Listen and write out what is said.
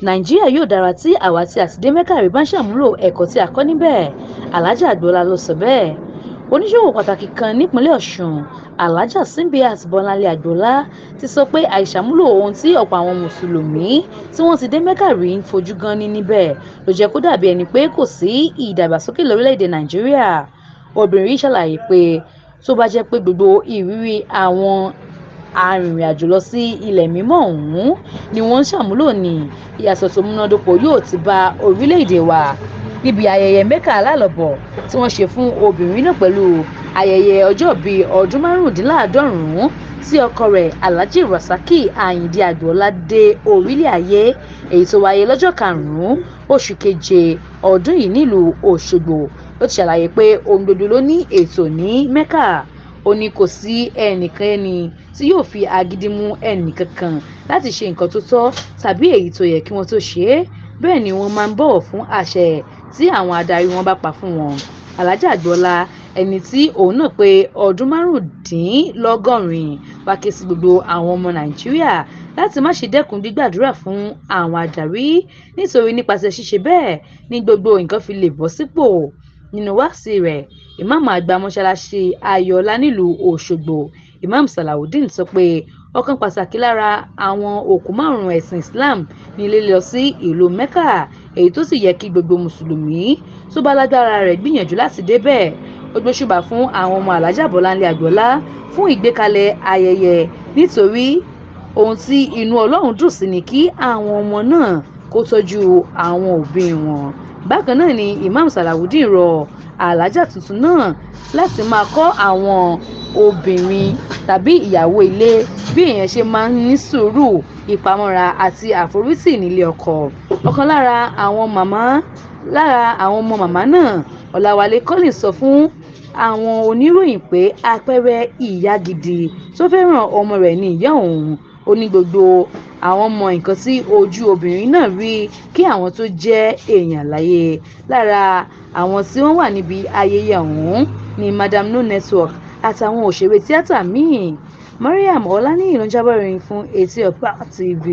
Nàìjíríà yóò dára tí àwa tí a ti dé Mecca rí bá ń ṣàmúlò ẹ̀kọ́ tí a kọ́ níbẹ̀, Alhaja Agboola ló sọ bẹ́ẹ̀. Oníṣòwò pàtàkì kan nípìnlẹ̀ Ọ̀ṣun, Alhaja Simbiat Bolanle Agboola ti sọ pé àìṣàmúlò ohun tí ọ̀pọ̀ àwọn Mùsùlùmí tí wọ́n ti dé Mecca rí ń fojú gánní níbẹ̀ ló jẹ́ kó dàbí ẹni pé kò sí ìdàgbàsókè lórílẹ̀-èdè Nàìjíríà. Obìnrin yìí ṣàlàyé pé tó bá jẹ́ pé gbogbo ìrírí àwọn arìnrìn-àjò lọ sí ilẹ̀ mímọ́ ọ̀hún ni wọ́n ń ṣàmúlò ní, ìyàtọ̀ tó múnádóko yóò ti bá orílẹ̀-èdè wa. Níbi ayẹyẹ Mecca alálọ̀bọ̀ tí wọ́n ṣe fún obìnrin náà pẹ̀lú ayẹyẹ ọjọ́ ìbí ọdún 75 tí ọkọ rẹ̀ Alhaji Rasaki Ayinde Agboola dé orílẹ̀ ayé, èyí tó wáyé lọ́jọ́ 5 oṣù keje ọdún yìí nílùú Òṣogbo, ló ti ṣàlàyé pé ohun gbogbo ló ní ètò ní Mecca. Ó ní kò sí ẹnikẹ́ni tí yóò fi agídí mú ẹnìkankan láti ṣe nǹkan tó tọ́ tàbí èyí tó yẹ kí wọ́n tó ṣe é, bẹ́ẹ̀ ni wọ́n máa ń bọ̀wọ̀ fún àṣẹ tí àwọn adarí wọn bá pa fún wọn. Alhaja Agboola, ẹni tí òun náà pé ọdún 75, wá ké sí gbogbo àwọn ọmọ Nàìjíríà láti má ṣe dẹ́kun gbígbàdúrà fún àwọn adarí nítorí nípasẹ̀ ṣíṣe bẹ́ẹ̀ ni gbogbo nǹkan fi lè bọ́ sípò. Nínú wáàsí rẹ̀, Ìmáàmù àgbà Mọ́sálásí Ayọ̀ọ́lá nílùú Òṣogbo, Imam Salaudeen sọ pé ọ̀kan pàtàkì lára àwọn òpó márùn-ún ẹ̀sìn Islam ní lílọ sí ìlú Mecca, èyí tó sì yẹ kí gbogbo Mùsùlùmí tó bá lágbára rẹ̀ gbìyànjú láti débẹ̀. Ó gbóṣùbà fún àwọn ọmọ Alhaja Bolanle Agboola fún ìgbékalẹ̀ ayẹyẹ nítorí ohun tí inú Ọlọ́run dùn sí ni kí àwọn ọmọ náà kó tọ́jú àwọn òbí wọn. Bákan náà ni Imam Salaudeen rọ Alhaja tuntun náà láti máa kọ́ àwọn obìnrin tàbí ìyàwó ilé bí èèyàn ṣe máa ń ní sùúrù, ìpamọ́ra àti àforítì nílé ọkọ. Ọ̀kan lára àwọn ọmọ màmá náà, Ọláwálé Collins sọ fún àwọn oníròyìn pé àpẹẹrẹ ìyá gidi tó fẹ́ràn ọmọ rẹ̀ ni ìyá òun. Ó ní gbogbo àwọn mọ nǹkan tí ojú obìnrin náà rí kí àwọn tó jẹ́ èèyàn láyé. Lára àwọn tí wọ́n wà níbi ayẹyẹ ọ̀hún ni Madam No Network àtàwọn òṣèré tíátà míì. Maryam Ọláníyì ló ń jábọ̀ ìròyìn fún Etí Ọba TV.